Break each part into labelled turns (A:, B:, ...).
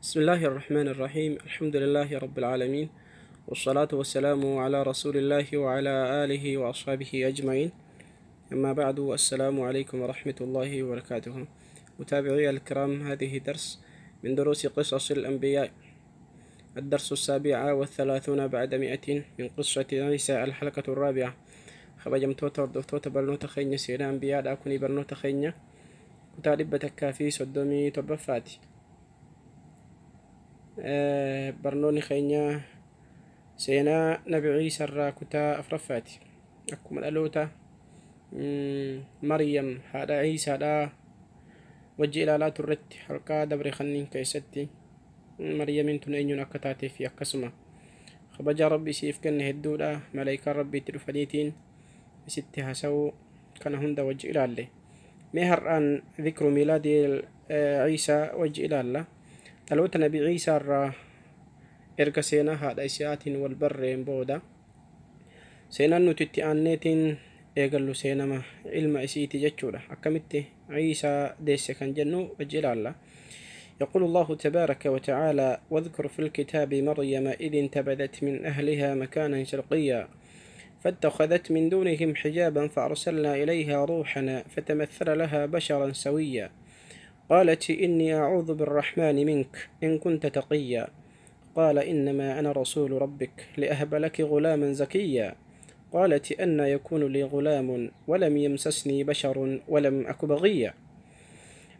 A: بسم الله الرحمن الرحيم، الحمد لله رب العالمين، والصلاة والسلام على رسول الله وعلى آله وأصحابه أجمعين، أما بعد، السلام عليكم ورحمة الله وبركاته. متابعي الكرام، هذه درس من دروس قصص الأنبياء، الدرس 137 من قصة عيسى، الحلقة الرابعة. Kabajamtoota hordoftoota barnoota keenya seenaa anbiyaadhaa, kuni barnoota keenya kutaa 137ffaati. Barnoonni keenya seenaa Nabi Ciisa irraa kutaa afuraffaati. Akkuma dhaloota Maryam haadha Ciisaadhaa wajji ilaalaa turretti, halqaa dabre kanniin keessatti Maryamiin tun eenyuun akka taatee fi akkasuma kabajaa Rabbi isiif kenne hedduudha, malaayikaan Rabbi itti dhufaniitiin isitti haasa'uu kana hunda wajji ilaalle. Mee har'aan dhikru miilaadii Ciisaa wajji ilaalla. Dhaloota Nabi Ciisaa irraa erga seenaa haadha isaatiin wal barreen booda, seenaan nuti itti aanneetiin eegallu seenama ilma isiiti jechuudha. Akkamitti Ciisaa deesse kan jennu wajji ilaalla. يقول الله تبارك وتعالى: واذكر في الكتاب مريم إذ انتبذت من أهلها مكانا شرقيا فاتخذت من دونهم حجابا فأرسلنا إليها روحنا فتمثل لها بشرا سويا قالت إني أعوذ بالرحمن منك إن كنت تقيا قال إنما أنا رسول ربك لأهب لك غلاما زكيا قالت أنى يكون لي غلام ولم يمسسني بشر ولم أك بغيا.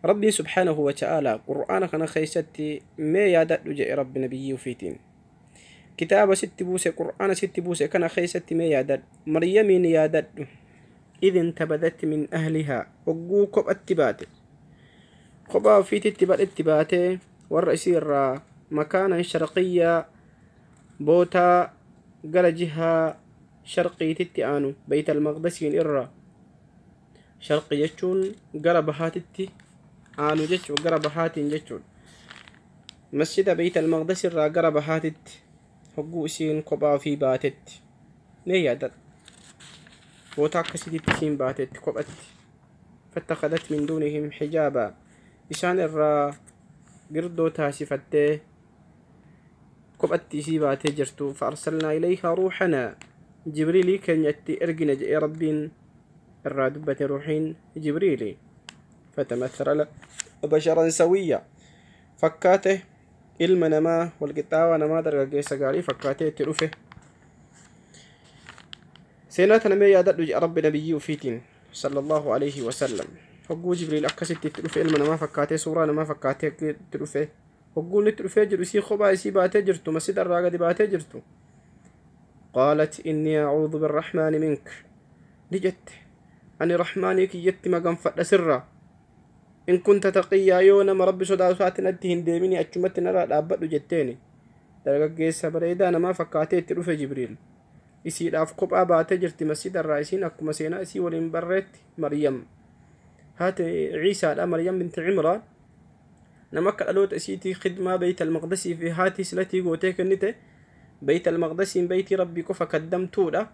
A: ربي سبحانه وتعالى قرآن kana keessatti mee yaadadhu jedhe Rabbi nabiyyii ufiitiin. Kitaaba sitti buuse, Qur'aana sitti buuse kana keessatti mee yaadadhu, Maryamiin yaadadhu. إذ انتبذت من أهلها, hogguu kophatti baate, kophaa ofiititti badhetti baate warra isii irraa, مكانا شرقيا, bootaa gara jihaa sharqiititti aanu, Beeyt Almaqdasiin irra. Sharqi jechuun gara bahaatitti aanu jechuu, gara bahaatiin jechuudha. Masjida Beeyt Almaqdas irraa gara bahaatitti hogguu isiin kophaa ofii baatetti mee yaadadhu. Boota akkasitti isiin baatetti kophatti. فاتخذت من دونهم حجابا, isaan irraa girdoo taasifattee kophatti isii baatee jirtu. فأرسلنا إليها روحنا, Jibriilii keenya itti ergine jedhee Rabbiin irraa dubbate, ruuxiin Jibriili. فتمثل بشرا سويا, fakkaate ilma namaa walqixxaawaa namaa dargaggeessa gaarii fakkaatee itti dhufe. Seenaa tana mee yaadadhu jedha Rabbi nabiyyii ufiitiin صلى الله عليه وسلم. Hogguu Jibriil akkasitti itti dhufe, ilma namaa fakkaatee, suuraa namaa fakkaatee itti dhufe, hogguun itti dhufee jiru isii kophaa isii baatee jirtu, masjida irraa gadi baatee jirtu. قالت إني أعوذ بالرحمن منك, ni jette, ani Rahmaanii kiyyatti maganfadha sirraa, إن كنت تقيا, yoo nama Rabbi sodaatu taate natti hin deemini, achumatti narraa dhaabbadhu jetteeni. Dargaggeessa bareedaa namaa fakkaatee itti dhufe Jibriil. Isiidhaaf kophaa baatee jirti masjida irraa isiin. Akkuma seenaa isii waliin barreetti, Maryam haati Ciisaadha, Maryam binti Cimraan, nama akka dhaloota isiitii khidmaa Beeyt Almaqdasii fi haati silatii gootee kennite. Beeyt Almaqdasiin beeytii Rabbii qofa kaddamtuudha.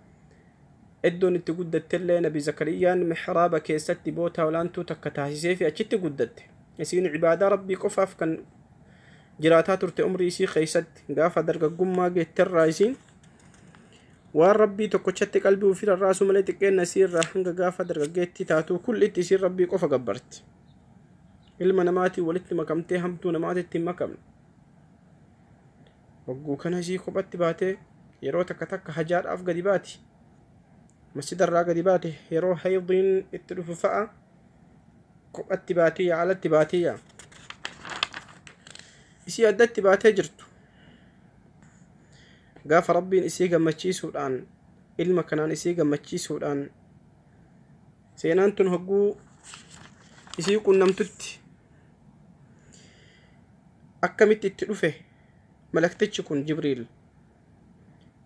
A: Iddoon itti guddattellee Nabi Zakariyaan mihraaba keessatti boota olaantuu takka taasisee fi achitti guddatte. Isiin cibaadaa Rabbii qofaaf kan jiraataa turte umrii isii keessatti. Gaafa dargaggummaa geetterraa isiin waan Rabbii tokkochatti qalbii ofii rarraasuu malee xiqqeenna isii irraa hanga gaafa dargaggeetti taatuu kullitti isiin Rabbii qofa gabbarti. Ilma namaatiin walitti makamtee hamtuu namaatitti hin makamne. Hogguu kana isii kophatti baatee yeroo takka takka hajaadhaaf gadi baati. Masjida irraa gadi baate, yeroo haydiin itti dhufu fa'a kophatti baatiyya, alatti baatiyya. Isii addatti baatee jirtu. Gaafa Rabbiin isii gammachiisuudhaan, ilma kanaan isii gammachiisuudhaan, seenaan tun hogguu isii qunnamtutti akkamitti itti dhufe malaktichi kun, Jibriil?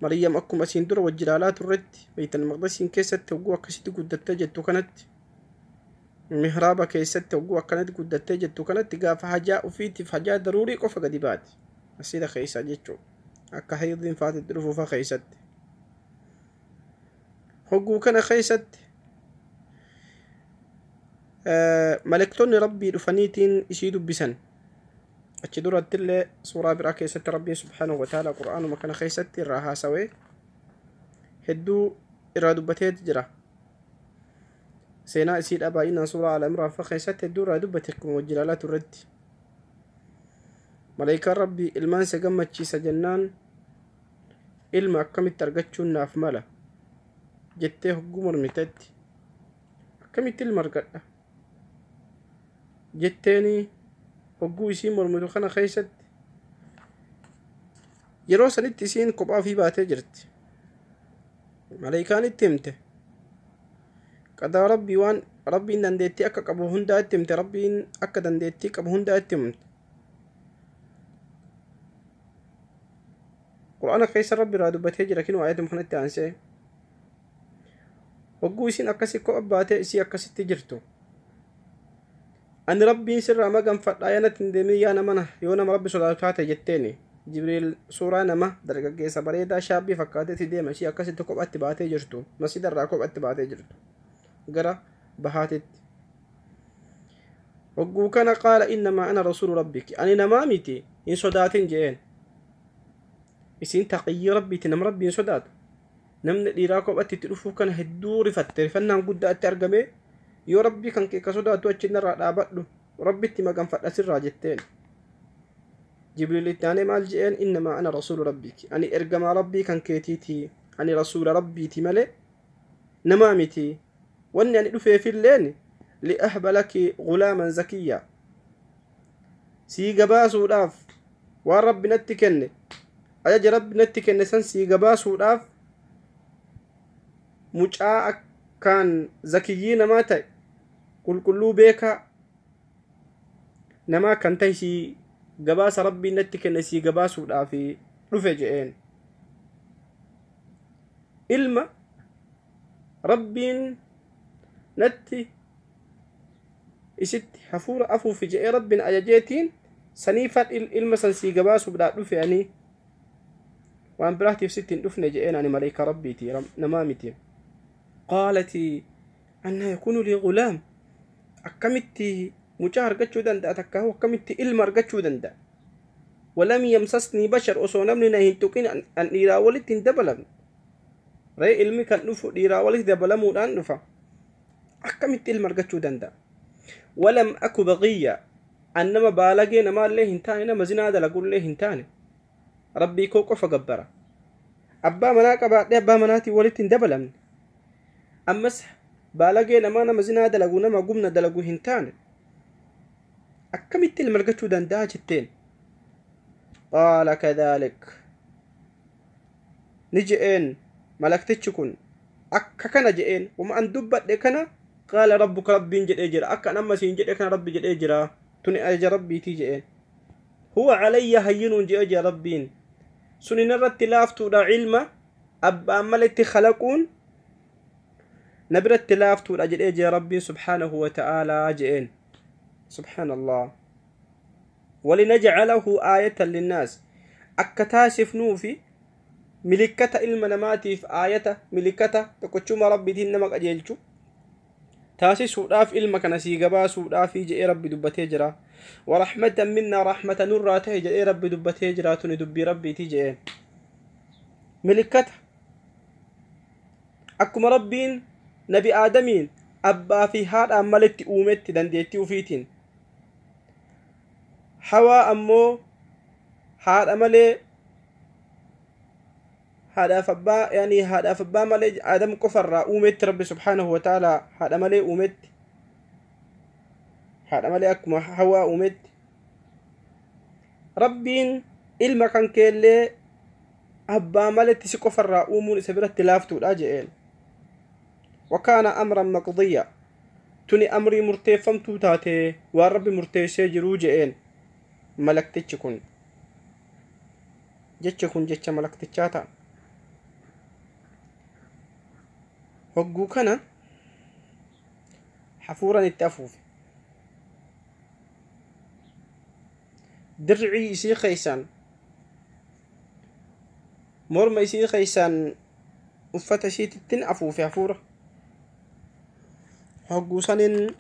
A: Maryam akkuma asiin dura wajji ilaalaa turretti, Beeytal Maqdasiin keessatti hogguu akkasitti guddattee jettu kanatti, mihraaba keessatti hogguu akkanatti guddattee jettu kanatti, gaafa hajaa ufiitiif hajaa daruurii qofa gadi baati masjida keessaa jechuudha. Akka haydiin faatitti dhufuufa keessatti, hogguu kana keessatti malaktoonni Rabbii dhufaniitiin isii dubbisan. Achi durattillee suuraa biraa keessatti Rabbiin subhaanahu wa ta'ala Qur'aanuma kana keessatti irraa haasawee hedduu irraa dubbatee jira. Seenaa isiidha baay'inaan suuraa Al Imraan fa keessatti hedduu irraa dubbate akkuma wajji ilaalaa turretti. Malaayikaan Rabbii ilmaan isa gammachiisa jennaan ilma akkamitti argachuun naaf mala jettee hogguu mormitetti akkamitti ilma argadha jetteeni hogguu isiin mormitu kana keessatti yeroo sanitti isiin kophaa ofii baatee jirti. Malaayikaan itti himte qadaa Rabbii waan Rabbiin dandeettii akka qabu hundaa itti himte, Rabbiin akka dandeettii qabu hundaa itti himte. Qur'aana keessa Rabbi irraa dubbatee jira kinoo ayatuma kanatti aansee. Hogguu isiin akkasii kopha baatee isii akkasitti jirtu. Ani Rabbiin sirraa maganfadhaa yaa natti hin deemin yaa namana yoo nama Rabbi sodaatu taate jetteeni. Jibriil suuraa nama dargaggeessa bareedaa shaabbii fakkaatetti deema ishii akkasitti kophatti baatee jirtu. Masjida irraa kophatti baatee jirtu. Gara bahaatitti. Hogguu kana qaala innamaa ana rasuulu rabbiki. Ani namaa miti hin sodaatin je'een. Isiin taqiyyii Rabbiiti nama Rabbiin sodaatu. Namni dhiiraa kophatti itti dhufuu kana hedduu rifatte rifannaan guddaa itti argame yoo Rabbii kan kee ka sodaatu achi narraa dhaabadhu Rabbitti maganfadha sirraa jetteen. Jibriil itti aanee maal je'een innamaa ana rasuulu rabbiki. Ani ergamaa Rabbii kan keetiiti. Ani rasuula Rabbiiti malee namaa miti. Wanni ani dhufeefilleen li'ahba laki gulaaman zakiyya. Sii gabaasuudhaaf waan Rabbi natti kenne ajaja Rabbi natti kenne san sii gabaasuudhaaf mucaa akkaan zakiyyii namaa ta'e qulqulluu beekaa namaa kan ta'e sii gabaasa Rabbiin natti kenne sii gabaasuudhaaf dhufe je'een. Ilma Rabbiin natti isitti hafuura afuufi je'ee Rabbiin ajajeetiin saniifan ilma san sii gabaasuudhaaf dhufe ani waan biraatiif sitti hin dhufne je'een ani maleekaa Rabbiiti namaa miti. Qaalati annaa yakuunu lii gulaam akkamitti mucaa argachuu danda'a takka akkamitti ilma argachuu danda'a. Walam yamsasnii bashar osoo namni na hin tuqin an dhiiraa walitti hin dabalamne. Ree ilmi kan dhufu dhiiraa walitti dabalamuudhaan dhufa. Akkamitti ilma argachuu danda'a. Walam aku bagiyya an nama baalagee namaallee hin taane nama zinaa dalagullee hin taane. Rabbii koo qofa gabbara. Abbaa manaa qabaadhee abbaa manaatiin walitti hin dabalamne. Ammas baalagee namaa nama zinaa dalagu nama gumna dalagu hin taane. Akkamitti ilma argachuu danda'a jetteen. Qaala kadhaalik. Ni je'een malaktichi kun akka kana je'een wama an dubbadhe kana qaala rabbuka Rabbiin jedhee jira akka an amma siin jedhe kana Rabbi jedhee jira tuni ajaja Rabbiitii je'een. Huwa calayya hayyinuun jedhee jira Rabbiin. Sunin irratti laaftuudha ilma abbaan maletti khalaquun na biratti laaftuudha jedhee jira Rabbiin subhaanahu wa ta'aalaa je'een. Subhaanallah. Walinajcalahu aayatan linnaas. Akka taasifnuufi milikkata ilma namaatiif aayata milikkata tokkochuma Rabbiitiin nama qajeelchu taasisuudhaaf ilma kana sii gabaasuudhaafi jedhee Rabbi dubbatee jira. Warahmatan minnaa rahmata nurraa ta'e jedhee Rabbi dubbatee jira tuni dubbii Rabbiitii jedheen. Milikkata akkuma Rabbiin nabi Aadamiin abbaa fi haadhaan maletti uumetti dandeettii ufiitiin. Hawaa ammoo haadha malee haadhaaf abbaa yaani haadhaaf abbaa malee Aadam qofarraa uumetti Rabbi subhaanahu wa ta'aalaa haadha malee uumetti haadha malee akkuma hawaa uumetti Rabbiin ilma kan keellee abbaa maletti si qofarraa uumuun isa biratti laaftuudha je'een. Wakaana amran maqdiyya tuni amrii murteeffamtuu taate waan Rabbi murteessee jiruu je'een malaktichi kun. Jechi kun jecha malaktichaa ta'a. Hogguu kana hafuuran itti afuufe. Dircii isii keeysaan morma isii keeysaan uffata isiitittin afuufe hafuura. Hogguu saniin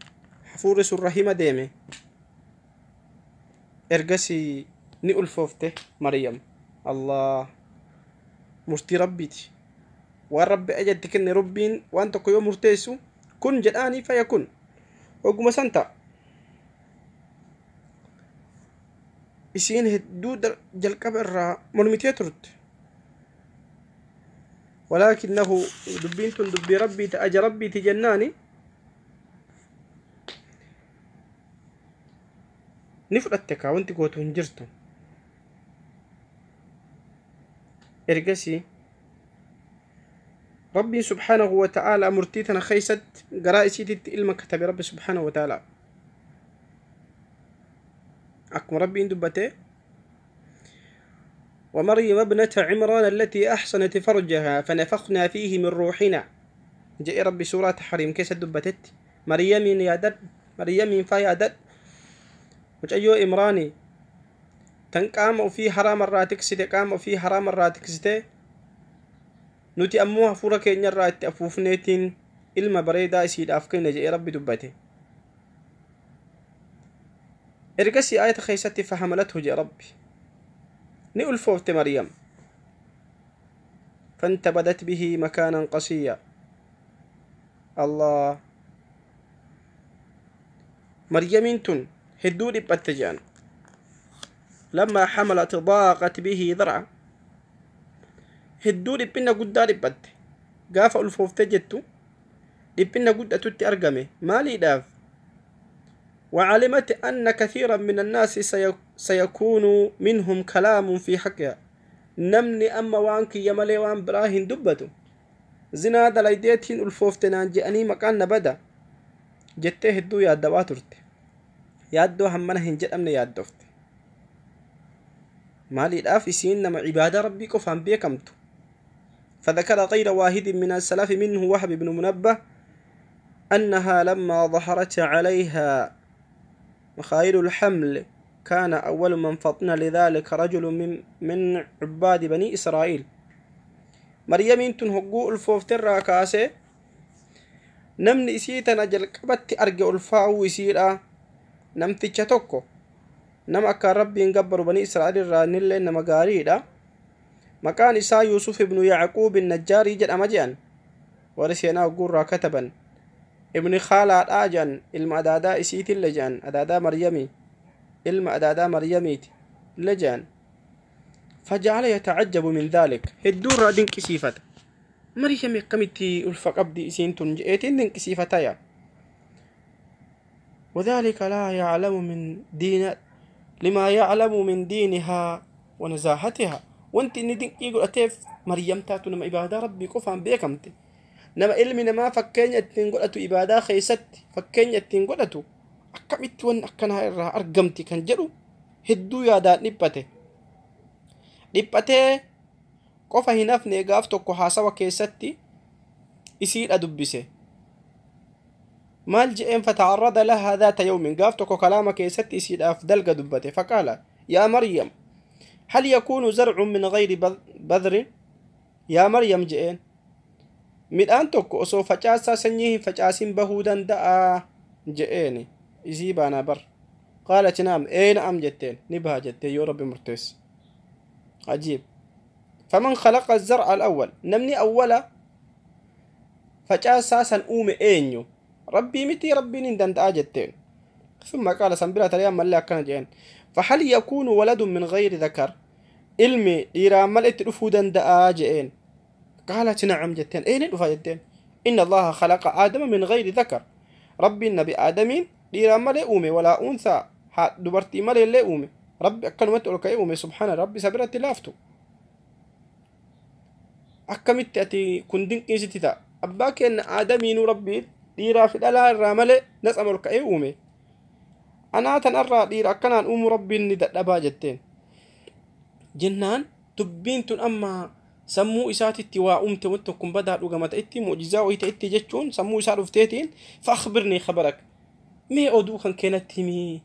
A: hafuurri sun rahima deeme. Ergasii ni ulfoofte Maryam. Allah, murtii rabbiiti. Waan rabbi ajatti kenne, rabbiin waan tokko yoo murteessu kun jedhaanii faya kun oguma san ta'a. Isiin hedduu jalqaba irraa mormitee turte. Walaakinnahu dubbiin tun dubbii rabbiiti, aja rabbiiti jennaani ni fudhatte kaa, wanti gootu hin jirtu. Ergasii rabbiin subhaanahu wa ta'aalaa murtii tana keeysatti garaa isiititti ilma katabe. Rabbi subhaanahu wa ta'aalaa akkuma rabbiin dubbate: ومريم ابنة عمران التي أحصنت فرجها فنفخنا فيه من روحنا جاء ربي سورة تحريم كيس دبتت مريم يادد مريم فيادد mucayyoo Imraanii tan qaama ofii haraama irraa tiksite, qaama ofii haraama irraa tiksite, nuti ammoo hafuura keenya irraa itti afuufneetiin ilma bareedaa isiidhaaf kenne jedhee rabbi dubbate. Ergasii ayata keessatti فحملته jedhe rabbi, ni ulfoofte Maryam. فانتبذت به مكانا قصيا. الله, Maryamiin tun hedduu dhiphatte jedhan. لما حملت ضاقت به ذرعا, hedduu dhiphina guddaa dhiphatte. Gaafa ulfoofte jettu dhiphina guddatutti argame. Maaliidhaaf? وعلمت أن كثيرا من الناس سيكون منهم كلام في حقها. Namni amma waan kiyya malee waan biraa hin dubbatu, zinaa dalaydeetiin ulfoofte naan je'anii maqaan na bada jettee hedduu yaaddawaa turte. Yaaddoo hammana hin jedhamne yaaddofte. Maaliidhaaf? Isiin nama cibaadaa rabbii qofaan beekamtu. فذكر غير واحد من السلف، منه وهب بن منبه، أنها لما ظهرت عليها مخايل الحمل كان أول من فطن لذلك رجل من عباد بني إسرائيل. Maryamiin tun hogguu ulfoofterraa kaasee namni isii tana jalqabatti arge ulfaa'uu isiidha namticha tokko, nama akkaan rabbiin gabbaru, banii Israa'el irraa, innillee nama gaariidha. Maqaan isaa Yuusuf ibnu Yacquub Najjaarii jedhama jedhan warri seenaa hogguurraa kataban. Ibni khaalaadhaa jedhan, ilma adaadaa isiitille jedhan, adaadaa Maryamii, ilma adaadaa Maryamiiti ille jedhan. فجعل يتعجب من ذلك, hedduurraa dinqisiifata. Maryami akkamitti ulfa qabdi isiin tun je'eetiin dinqisiifataya. وذلك لا يعلم من دين لما يعلم من دينها ونزاهتها. Wanti inni dinqii godhateef Maryam taatu nama ibaadaa rabbii qofaan beekamte, nama ilmi namaa fakkeenya ittiin godhatu, ibaadaa keessatti fakkeenya ittiin godhatu, akkamitti wanni akkanaa irraa argamti kan jedhu hedduu yaadaan dhiphate. Dhiphatee qofa hin hafne, gaaf tokko haasawa keessatti isiidha dubbise. Maal je'een? فتعرض لها ذات يوم, gaaf tokko kalaama keessatti isiidhaaf dalga dubbate. فقال: يا مريم، هل يكون زرع من غير بذر؟ Yaa Maryam je'een, midhaan tokko osoo facaasaa sanyii hin facaasin bahuu danda'a je'een isii baanaa bar. قالت نعم, ee نعم jetteen, ni baha jettee yoo rabbi murteesse. عجيب. فمن خلق الزرع الأول؟ Namni awwala facaasaa san uume eenyu? Rabbii miti? Rabbiin hin danda'a jetteen. ثم قال, san bira tarii ammallee akkana jeen: فهل يكون ولد من غير ذكر؟ Ilmi dhiiraan mal itti dhufuu danda'a je'een. قالت نعم jetteen, ee ni dhufa jetteen. إن الله خلق آدم من غير ذكر, rabbiin nabi aadamiin dhiiraan malee uume, ولا أنثى, dubartii malee illee uume. Rabbi akkanumatti ol ka'ee uume. Subhaana rabbi, isa biratti laaftu. Akkamitti ati kun dinqiisitti ta'a? Abbaa keenya aadamiinuu rabbiin dhiiraa fi dhalaa irraa malee natsama ol ka'ee uume, anaa tanarraa dhiira akkanaan uumuu rabbiin ni dadhabaa jetteen. Jennaan dubbiin tun amma sammuu isaatitti waa uumte, wanti tokko badaa dhugama ta'etti, mu'jizaa wayii ta'etti jechuun sammuu isaa dhufteetiin: فأخبرني خبرك, mee oduu kan keenatti himii,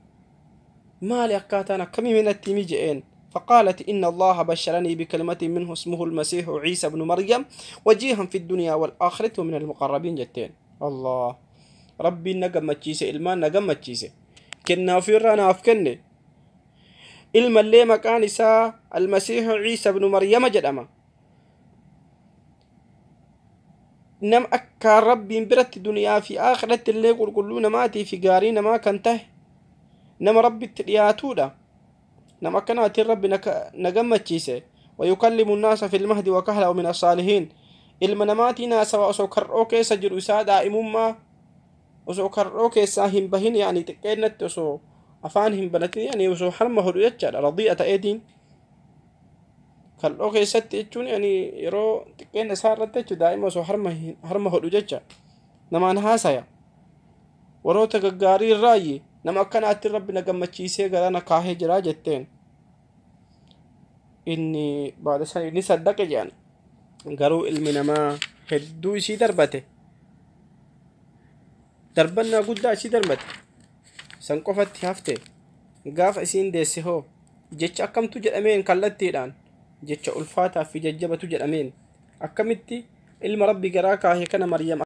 A: maali akkaataan akkamii, mee natti himii je'een. فقالت: إن الله بشرني بكلمة منه اسمه المسيح عيسى بن مريم وجيها في الدنيا والآخرة ومن المقربين jetteen. الله, rabbiin na gammachiise, ilmaan na gammachiise, kennaa ofirraa naaf kenne. Ilmallee maqaan isaa Almasiihu Ciisa ibnu Maryama jedhama. Nama akkaan Rabbiin biratti duniyaa fi aakiratti illee qulqulluu namaatii fi gaarii namaa kan tahe, nama Rabbitti dhiyaatuudha. Nama akkanaatiin Rabbi na gammachiise. ويكلم الناس في المهد وكهلا ومن الصالحين. Ilma namaatiin haasawa osoo kar'oo keessa jiru isaa, daa'imummaa osoo kar'oo keessaa hin bahin, yaani xiqqeennatti osoo afaan hin banatin, yaani osoo harma hodhu jechaadha. Radi'a ta'eetiin kal'oo keessatti jechuun, yaani yeroo xiqqeenna isaa irratti jechuudha, daa'ima osoo harma hodhu jecha namaan haasaya, warroota gaggaarii irraayyi. Nama akkanaatti Rabbi na gammachiisee gara na kaahee jira jetteen. Inni baada san inni saddaqe jedhan. Garuu ilmi namaa hedduu isii darbate, darbannaa guddaa isii darbate. San qofatti hafte? Gaafa isiin deesse hoo jecha akkamtu jedhameen? Kallattiidhaan jecha ulfaataa fi jajjabatu jedhameen. Akkamitti ilma Rabbi garaa kaahe kana Maryam